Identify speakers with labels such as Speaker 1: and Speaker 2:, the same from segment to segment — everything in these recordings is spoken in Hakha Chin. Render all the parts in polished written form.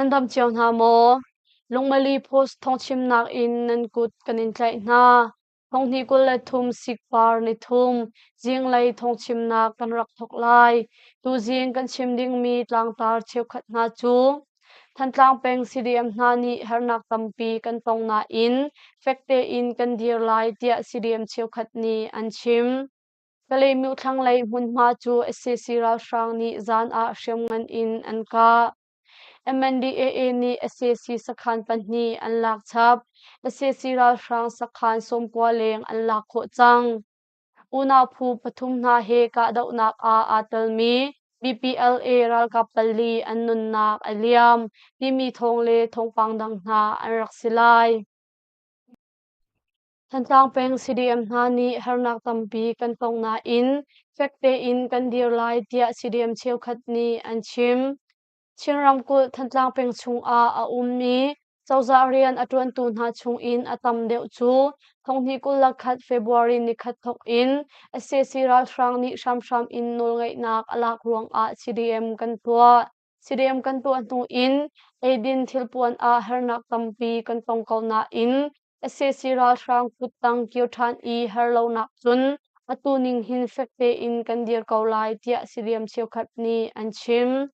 Speaker 1: Nan dam cio hna maw? Lungmali Post thawngchimnak in nan kut kan in tlaih hna. Thonghnih 23 sikpar nithum zinglei thawngchimnak kan rak thawk lai. Tuzing kan chim dingmi tlangtar cheukhat hna cu Thantlang peng CDM hna nih harnak tampi kan tong nain fek tein kan dir lai tiah CDM cheukhat nih an chim. Kalaymyo thlanglei hmunhma cu sac ralhrang nih zan ah hriamngan in an kah. MNDAA nih sac sakhan pahnih an lak chap. Sac ralhrang sakhan 90 leng an lak khawh cang. Unau phu pathum hna he kahdohnak ah aa telmi BPLA ralkap pali an nunnak a liam timi thawng le thawngpang dang hna an rak si lai. Thantlang peng CDM hna nih harnak tampi kan tong nain fek tein kan dir lai tiah CDM cheukhat nih an chim. Chin ramkulh Thantlang peng chungah a ummi cozah rian a ṭuantu hna chungin a tam deuh cu thonghnih 21 February nikhat thawk in sac ralhrang nih hramhram in nawlngeihnak a lak ruangah CDM kan tuah. CDM kan tuah hnu in eidin thilpuan ah harnak tampi kan tong ko nain sac ralhrang kuttang kir ṭhan i harlonak cun atu ning hin fek tein kan dir ko lai tiah CDM cheukhat nih an chim.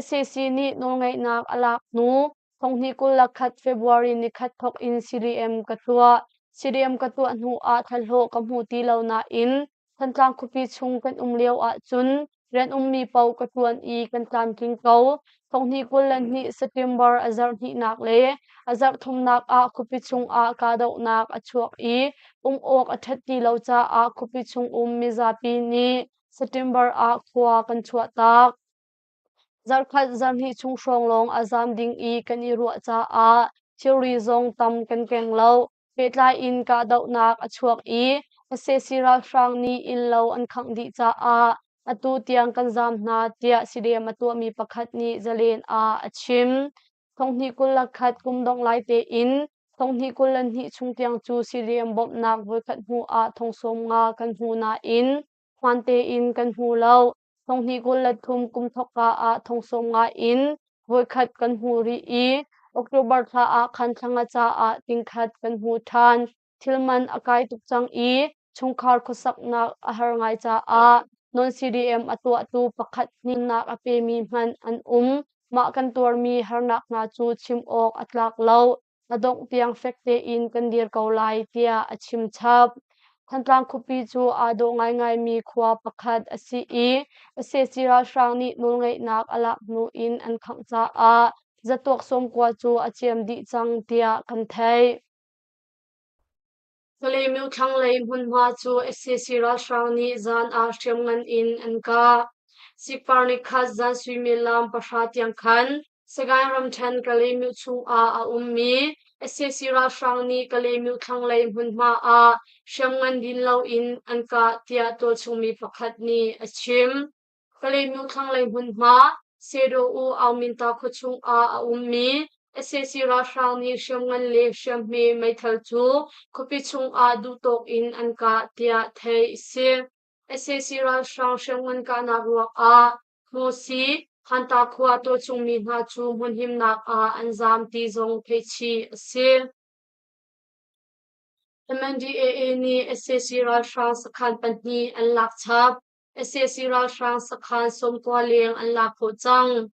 Speaker 1: Sac nih nawlngeihnak a lak hnu thonghnih 21 February nikhat thawk in CDM ka tuah. CDM ka tuah hnu ah thlahlawh ka hmu ti lo nain Thantlang khuapi chung kan um lio ahcun rian ummi paoh ka ṭuan i kan tlamtling ko. Thonghnih 22 September a zarh hnihnak le a zarh thumnak ah khuapi chungah kahdohnak a chuak i um awk a ṭhat ti lo caah khuapi chung um mizapi nih September ah khua kan chuahtak. Zarhkhat zarhhnih chung hrawng lawng a zaam ding i kan i ruah caah thilri zong tam kan keng lo. Pehtlai in kahdohnak a chuak i sac ralhrang nih innlo an khangh dih caah atu tiang kan zaam hna tiah CDM a tuahmi pakhat nih Zalen ah a chim. Thonghnih 21 kum dongh lai tein thonghnih 22 chung tiang cu CDM bawmhnak voikhat hnu ah thong 50 kan hmu nain hmaan tein kan hmu lo. Thonghnih 23 kum thawkka ah thong 50 in voikhat kan hmu rih i October thla ah khan thlanga caah tingkhat kan hmu ṭhan. Thilman a kai tuk cang i chungkhar khuasaknak a har ngai caah non-CDM a tuahtu pakhat hnimnak a pemi hmanh an um. Mah kan tuarmi harnak hna cu chim awk a tlak lo. A dongh tiang fek tein kan dir ko lai tiah a chim chap. Thantlang khuapi cu aa dawh ngaingaimi khua pakhat a si i sac ralhrang nih nawlngeihnak a lak hnu in an khangh caah zatuak 90 cu a ciam dih cang tiah kan theih. Kalaymyo thlanglei hmunhma cu sac ralhrang nih zan ah hriamngan in an kah. Sikpar nikhat zan suimilam 10 tiang khan Sagaing ramṭhen Kalaymyo chungah a ummi sac ralhrang nih Kalaymyo thlanglei hmunhma ah hriamngan din loin an kah tiah tualchung mi pakhat nih a chim. Kalaymyo thlanglei hmunhma Sedaw-u Aungminta khua chungah a ummi sac ralhrang nih hriamngan le hriamhme meithal cu khuapi chungah duhtawk in an kah tiah theih a si. Sac ralhrang hriamngan kahnak ruangah Hmusi, Hanta khua tualchungmi hna cu hmunhimnak ah an zaam ti zong theihchih a si. MNDAA nih sac ralhrang sakhan pahnih an lak chap. Sac ralhrang sakhan 90 leng an lak khawh cang.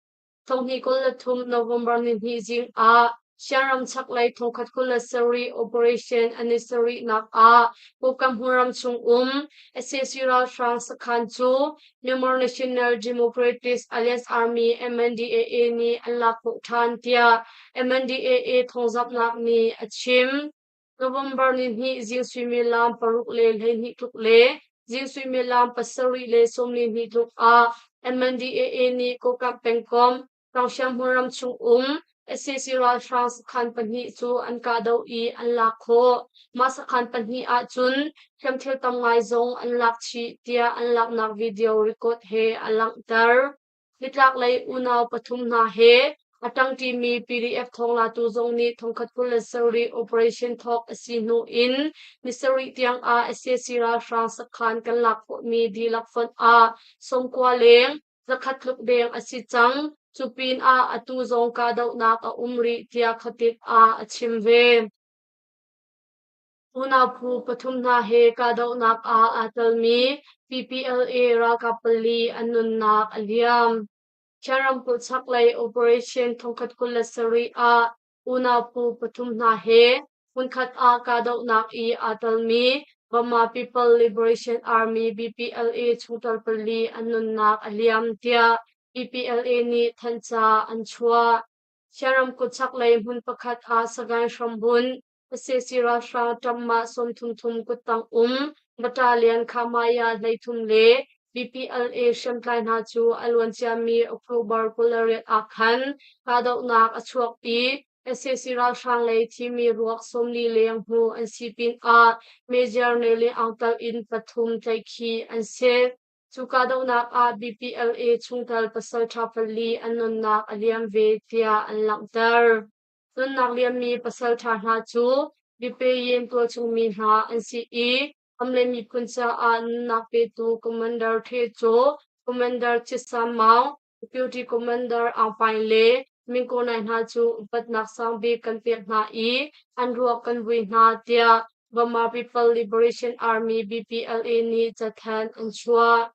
Speaker 1: Thonghnih 23 November nihnih zing ah Shan chaklei thongkhat 27 Operation an i sarihnak ah Kokam hmunram chung um sac ralhrang sakhan cu Myanmar National Democratic Alliance Army MNDAA nih an lak khawh ṭhan tiah MNDAA thawngzamhnak nih a chim. November nihnih zing suimilam 6 le 12 tluk le zing suimilam 7 le 42 tluk ah MNDAA nih Kokam pengkomh Tangsiang hmunram chung um sac ralhrang sakhan pahnih cu an kahdoh i an lak khawh. Mah sakhan pahnih ahcun hriamthil tam ngai zong an lak chih tiah an laknak video record he a langhter. Nitlaklei unau pathum hna he a ṭangṭimi PDF thawnglatu zong nih 1027 operation thawk a si hnu in ni sarih tiang ah sac ralhrang sakhan kan lak khawhmi dihlak fonh ah 90 leng 100 tluk deng a si cang. Cu pinah atu zong kahdohnak a um rih tiah khuatit ah a chim ve. Unau phu pathum hna he kahdohnak ah aa telmi PPLA ralkap pali an nunnak a liam. Chin ramkulh chaklei Operation 1027 ah unau phu pathum hna he hmunkhat ah kahdohnak i aa telmi Burma People Liberation Army BPLA chungtel pali an nunnak a liam tiah BPLA nih thanhca an chuah. Chin ramkulh chaklei hmun pakhat ah Sagaing hrambunh sac ralhrang ṭammah 33 kuttang um Battalion Khahmaya 33 le BPLA hriamtlai hna cu a luanciami October 28 ah khan kahdohnak a chuak i sac ralhrang lei thimi ruak 40 leng hmuh an si pinah Major Ne Aung tal in pathum tlaihkhih an si. Cu kahdohnak ah BPLA chungtel pasalṭha pali an nunnak a liam ve tiah an langhter. Nunnak liammi pasalṭha hna cu Bipeyin tualchungmi hna an si i Amle miphun caah nunnak petu Commander Hte Caw, Commander Chit San Maung, Deputy Commander Aung Paing le Min Ko Naing hna cu upatnak sangbik kan pek hna i an ruak kan vui hna tiah Burma People Liberation Army BPLA nih cathanh an chuah.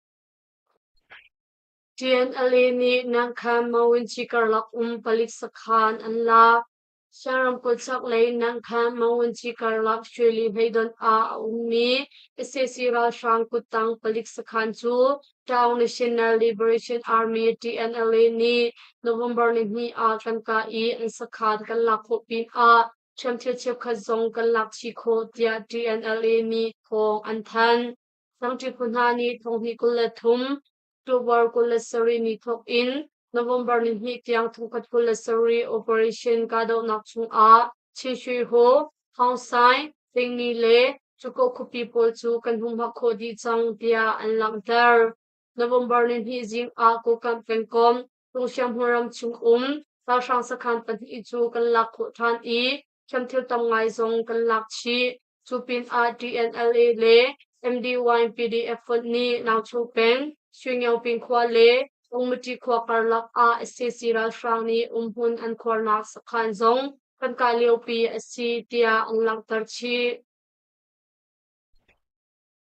Speaker 1: TNLA nih Nangkhan Mawinci karlak um palik sakhan an lak. Shan ramkulh chaklei Nangkhan Mawinci karlak Shweli hleidonh ah a ummi sac ralhrang kuttang palik sakhan cu Taung National Liberation Army TNLA nih November nihnih ah kan kah i an sakhan kan lak khawh pinah hriamthil cheukhat zong kan lak chih khawh tiah TNLA nih thawng an thanh. Sangṭi phu hna nih thonghnih 23 October 27 ni thawk in November nihnih tiang 1027 operation kahdohnak chungah Chin Shui Ho, Aung San, Tingni le Cuko khuapi pawl cu kan humhak khawh dih cang tiah an langhter. November nihnih zing ah Kokam pengkomh Tungsiam ram chung um ralhrang sakhan pahnih cu kan lak khawh ṭhan i hriamthil tam ngai zong kan lak chih. Cu pinah TNLA le MDY PDF fonh nih Nangchu peng, Suingyongping khua le Ungmati khua karlak ah sac ralhrang nih umhmun an khuarnak sakhan zong kan kah liopi a si tiah an langhter chih.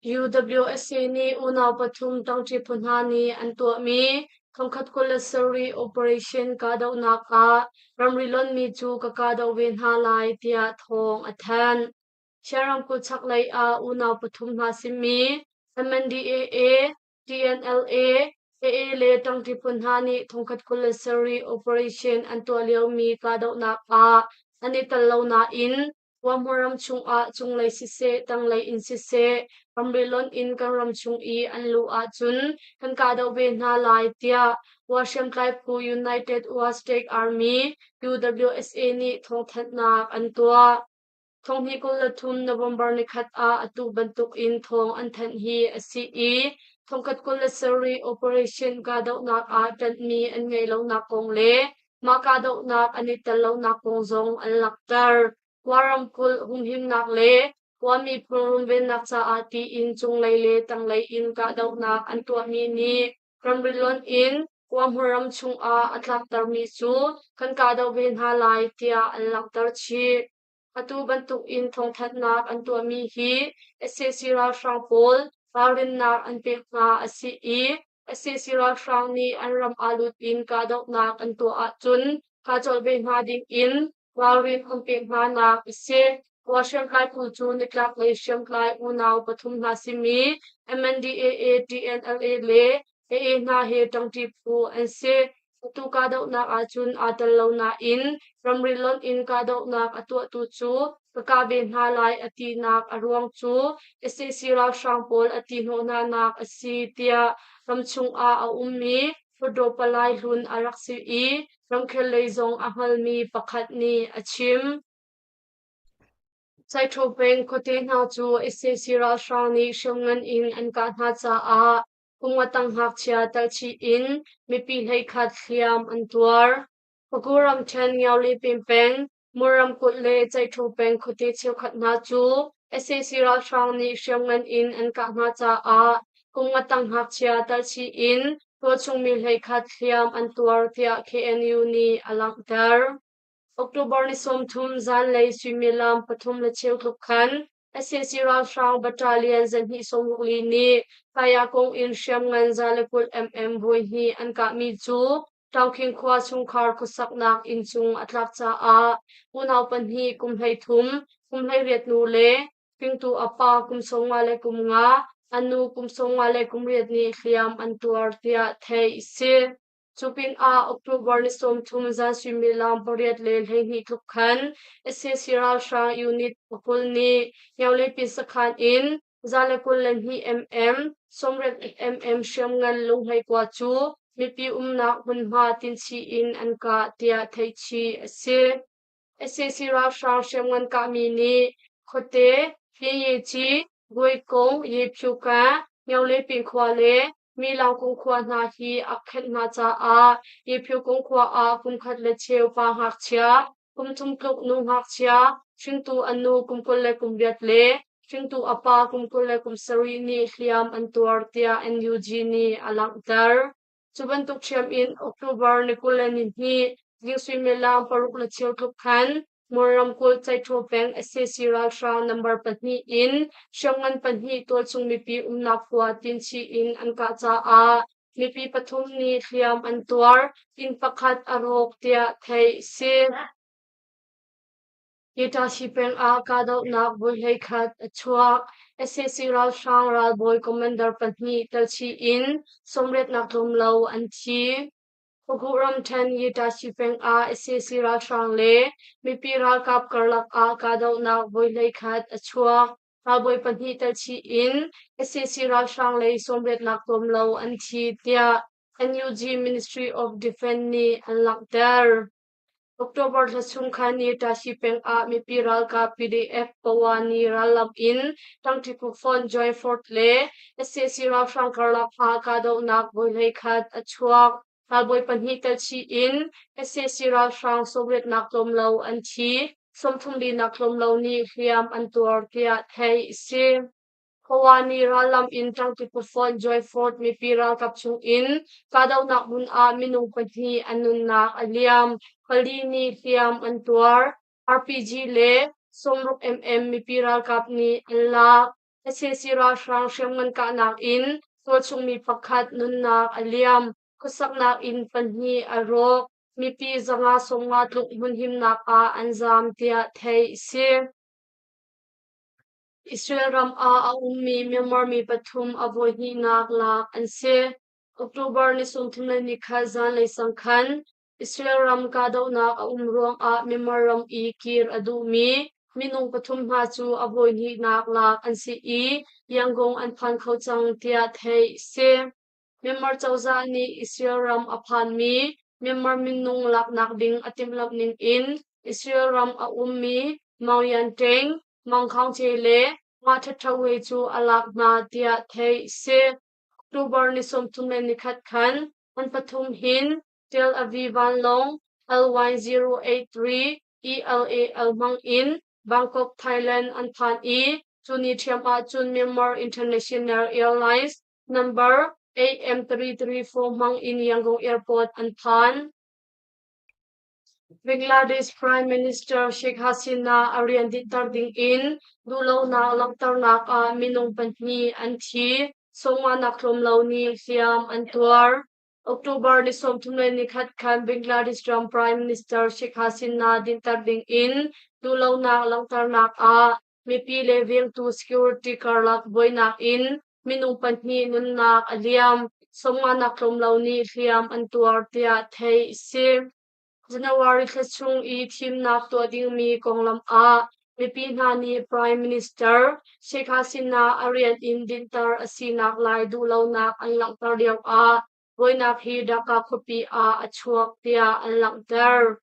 Speaker 1: UWSA nih unau pathum ṭangṭi phu hna nih an tuahmi 1027 operation kahdohnak ah ramri lonhmi cu ka kahdoh ve hna lai tiah thawng a thanh. Chin ramkulh chaklei ah unau pathum hna simi MNDAA, TNLA, AA le ṭangṭi phu hna nih 1027 operation an tuah liomi kahdohnak ah an i tel lo nain Huahmur ram chungah cunglei siseh, tanglei in siseh, ramri lonh in kan ram chung i an luh ahcun kan kahdoh ve hna lai, tiah Wa hriamtlai phu United Wa State Army UWSA nih thawngthanhnak an tuah. 2023 November nikhat ah atu bantuk in thawng an thanh hi a si i 1027 operation kahdohnak ah ṭanhmi an ngeih lonak kong le Mah kahdohnak an i tel lonak kong zong an langhter. Kawl ramkulh humhimnak le Kawl miphun runvennak caah tiin cunglei le tanglei in kahdohnak an tuahmi nih ramri lonh in Kawlhmun ram chungah a tlaktermi cu kan kahdoh ve hna lai tiah an langhter chih. Atu bantukin thawngthanhnak an tuahmi hi sac ralhrang pawl ralrinnak an pek hna a si i sac ralhrang nih an ram ah lut in kahdohnak an tuah ahcun kah colh ve hna ding in ralrin an pek hna nak a si. Kawl hriamtlai phu cu nitlaklei hriamtlai unau pathum hna simi MNDAA, TNLA le AA hna hi ṭangṭi phu an si. Atu kahdohnak ahcun aa tel lo nain ramri lonh in kahdohnak a tuahtu cu ka kah ve hna lai a tinak a ruang cu sac ralhrang pawl a ti hnawh hnanak a si tiah ramchung ah a ummi Hluttaw palai hlun a rak si i ramkhel lei zong a hngalmi pakhat nih a chim. Saiṭhaw peng khuate hna cu sac ralhrang nih hriamngan in an kah hna caah kum nga tang ngakchia telhchih in mipi 11 hliam an tuar. Paku ramṭhen Ngiaolipin peng, Mur ramkulh le Ceihṭhu peng khuate cheukhat hna cu sac ralhrang nih hriamngan in an kah hna caah kum nga tang ngakchia talchih in tualchung mi 11 hliam an tuar tiah KNU nih a langhter. October ni 30 zanlei suimilam 3:15 tluk khan sac ralhrang battalion 264 nih Kayakung in hriamngan 120 mm voihnih an kahmi cu Taukhing khua chungkhar khuasaknak inn cung a tlak caah unau pahnih kum 13, kum 18 nu le hringtu a pa kum 55, a nu kum 58 nih hliam an tuar tiah theih a si. Cu pinah October ni 30 zan suimilam 8:12 tluk khan sac ralhrang unit pakul nih Hniauleipi sakhan in 122 mm, 80 mm hriamngan lunghlei-kua cu mipi umnak hmunhma tinchih in an kah tiah theihchih a si. Sac ralhrang hriamngan kahmi nih khuate, Hlinyeci, Guikung, Yephyuka, Hniauleipi khua le Milangkung khua hna hi a khenh hna caah Yephyukung khua ah kum khat le cheu pa ngakchia, kum thum tluk nu ngakchia, hringtu a nu kum 28 le hringtu a pa kum 27 nih hliam an tuar tiah NUG nih a langhter. Cu bantuk ṭhiam in October ni 22 zing suimilam 6:15 tluk khan Mor ramkulh Caithaw peng sac ralhrang number pahnih in hriamngan pahnih tualchung mipi umnak khua tinchih in an kah caah mipi pathum nih hliam an tuar, inn pakhat a rawk tiah theih a si. Yetasi peng ah kahdohnak voi 11 a chuak. Sac ralhrang ralbawi commander pahnih telchih in 80 nak tlawm lo an thi. Pagu ramṭhen Yetasi peng ah sac ralhrang le mipi ralkap karlak ah kahdohnak voi 11 a chuak. Ralbawi pahnih telchih in sac ralhrang lei 80 nak tlawm lo an thi tiah NUG Ministry of Defense nih an langhter. October thla chung khan Yetasi peng ah mipi ralkap PDF Pawani rallam in ṭangṭi phu Joint Force le sac ralhrang karlak ah kahdohnak voi 11 a chuak. Ralbawi pahnih telchih in sac ralhrang 80 nak tlawm lo an thi, 34 nak tlawm lo nih hliam an tuar tiah theih a si. Hawani rallam in ṭangṭi phu Joint Force mipi ralkap chung in kahdohnak hmun ah minung pahnih an nunnak a liam, pali nih hliam an tuar. RPG le 60 mm mipi ralkap nih an lak. Sac ralhrang hriamngan kahnak in tualchungmi pakhat nunnak a liam, khuasaknak inn pahnih a rawk, mipi 550 tluk hmunhimnak ah an zaam tiah theih a si. Israel ram ah a ummi Myanmar mi pathum a voihnihnak lak an si. October ni 31 zanlei sang khan Israel ram kahdohnak a um ruangah Myanmar ram i kir a duhmi minung pathum hna cu a voihnihnak lak an si i Yangon an phan kho cang tiah theih a si. Myanmar cozah nih Israel ram a phanmi Myanmar minung laknak ding a timhlamh ning in Israel ram a ummi Maung Yan Ṭeng, Maung Khaung Ce le Mah Ṭhat Ṭha Wei cu a lak hna tiah theih a si. October ni 31 khan an pathum hin Tel Aviv vanlawng LY083 ELAL hmang in Bangkok, Thailand an phan i cu ni ṭhiam ahcun Myanmar International Airlines number AM334 hmang in Yangon Airport an phan. Bangladesh Prime Minister Sheikh Hasina a rian dinhter ding in duhlonak langhternak ah minung pahnih an thi, 50 nak tlawm lo nih hliam an tuar. October ni 31 khan Bangladesh ram Prime Minister Sheikh Hasina dinhter ding in duhlonak langhternak ah mipi le vengtu security karlak buainak in minung pahnih nunnak a liam, 50 nak tlawm lo nih hliam an tuar tiah theih a si. January thla chung i thimnak tuah dingmi konglam ah mipi hna nih Prime Minister Sheikh Hasina a rian in dinhter a sinak lai duhlonak an langhter lioah buainak hi Dhaka khuapi ah a chuak tiah an langhter.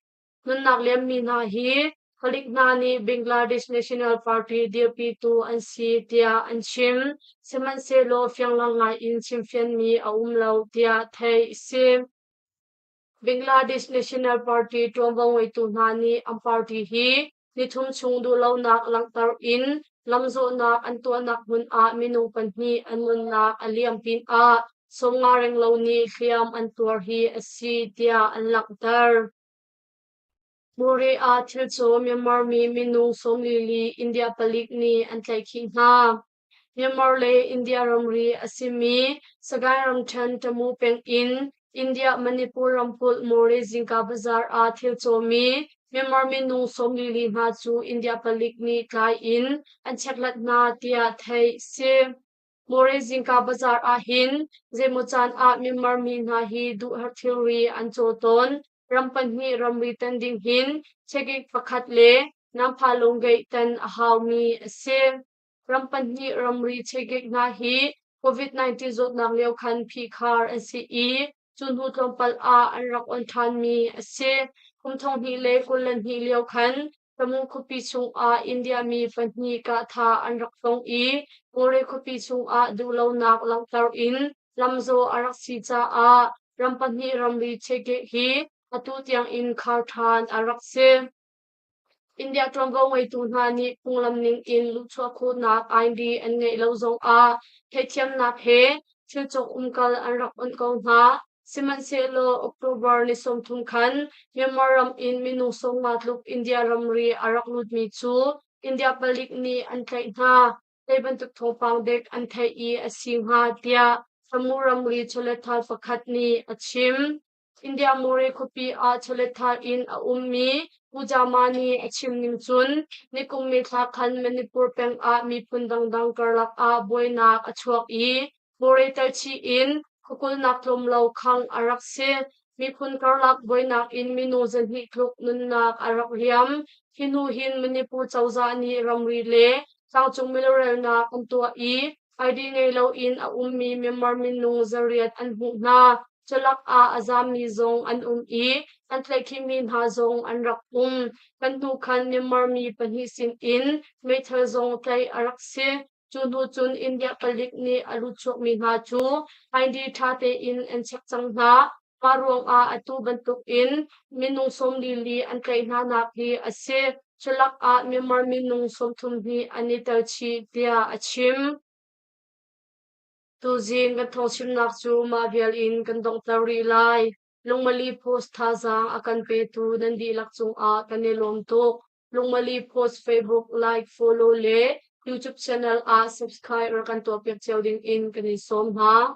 Speaker 1: Nunnak liammi hna hi palik hna nih Bangladesh National Party dirpitu an si tiah an chim. Sihmanhsehlaw fianglang ngai in chimfianmi a um lo tiah theih a si. Bangladesh National Party ṭuanvo ngeitu hna nih an party hi nithum chung duhlonak langhter in Lamzawhnak an tuahnak hmun ah minung pahnih an nunnak a liam pinah 50 renglo nih hliam an tuar hi a si tiah an langhter. Murray ah thilcaw Myanmar mi minung 44 India palik nih an tlaihkhih hna. Myanmar le India ramri a simi Sagaing ramṭhen Tamu peng in India Manipur ramkulh Murray zingka bazaar ah thilcaw mi Myanmar minung 44 hna cu India palik nih tlai in an chekhlat hna tiah theih si. Murray zingka bazaar ah hin zeimaw caan ah Myanmar mi hna hi duhherh thilri an caw tawn. Ram pahnih ramri tan ding hin chekik pakhat le nampha lunggeih tan a haumi a si. Ram pahnih ramri chekik hna hi COVID-19 zawtnak lio khan phihkhar an si i cu hnu tlawmpal ah an rak on ṭhanmi a si. Kum 2022 lio khan Tamu khuapi chungah India mi pahnih kahthah an rak tong i Kawlre khuapi chungah duhlonak langhter in lamzawh a rak si caah ram pahnih ramri chekeh hi atu tiangin khar ṭhan a rak si. India ṭuanvo ngeitu hna nih phunglam ningin luhchuah khawhnak ID an ngeih lo zongah theihthiamnak he thil cawk umkal an rak onh ko hna. Sihmanhsehlaw October ni 30 khan Myanmar ram in minung 50 tluk India ramri a rak lutmi cu India palik nih an tlaih hna. Zei bantuk thawngpang dek an theih i a si hnga tiah Tamu ramri chawletthal pakhat nih a chim. India Murray khuapi ah chawletthal in a ummi Puja Mani a chim ning cun nikum May thla khan Manipur peng ah miphun dangdang karlak ah buainak a chuak i Murray telchih in khuakulnak tlawm lo khangh a rak si. Miphun karlak buainak in minung 200 tluk nunnak a rak liam. Hi hnu hin Manipur cozah nih ramri le tlangcung milurelnak an tuah i ID ngei loin a ummi Myanmar minung 800 an hmuh hna. Culak ah a zaammi zong an um i an tlaihkhihmi hna zong an rak um. Kan hnu khan Myanmar mi pahnih sinin meithal zong tlaih a rak si. Cu hnu cun India palik nih a lutchuakmi hna cu ID ṭha tein an check cang hna. Mah ruangah atu bantukin minung 44 an tlaih hnanak hi a si. Culak ah Myanmar minung 30 nih an i tel chih tiah a chim. Tuzing kan thawngchimnak cu mah vial in kan donghter rih lai. Lungmali Post thazaang a kan petu nan dihlak cungah kan i lawm tuk. Lungmali Post Facebook like, follow le YouTube channel ah subscribe rak kan tuahpiak cio ding in kan in sawm hna.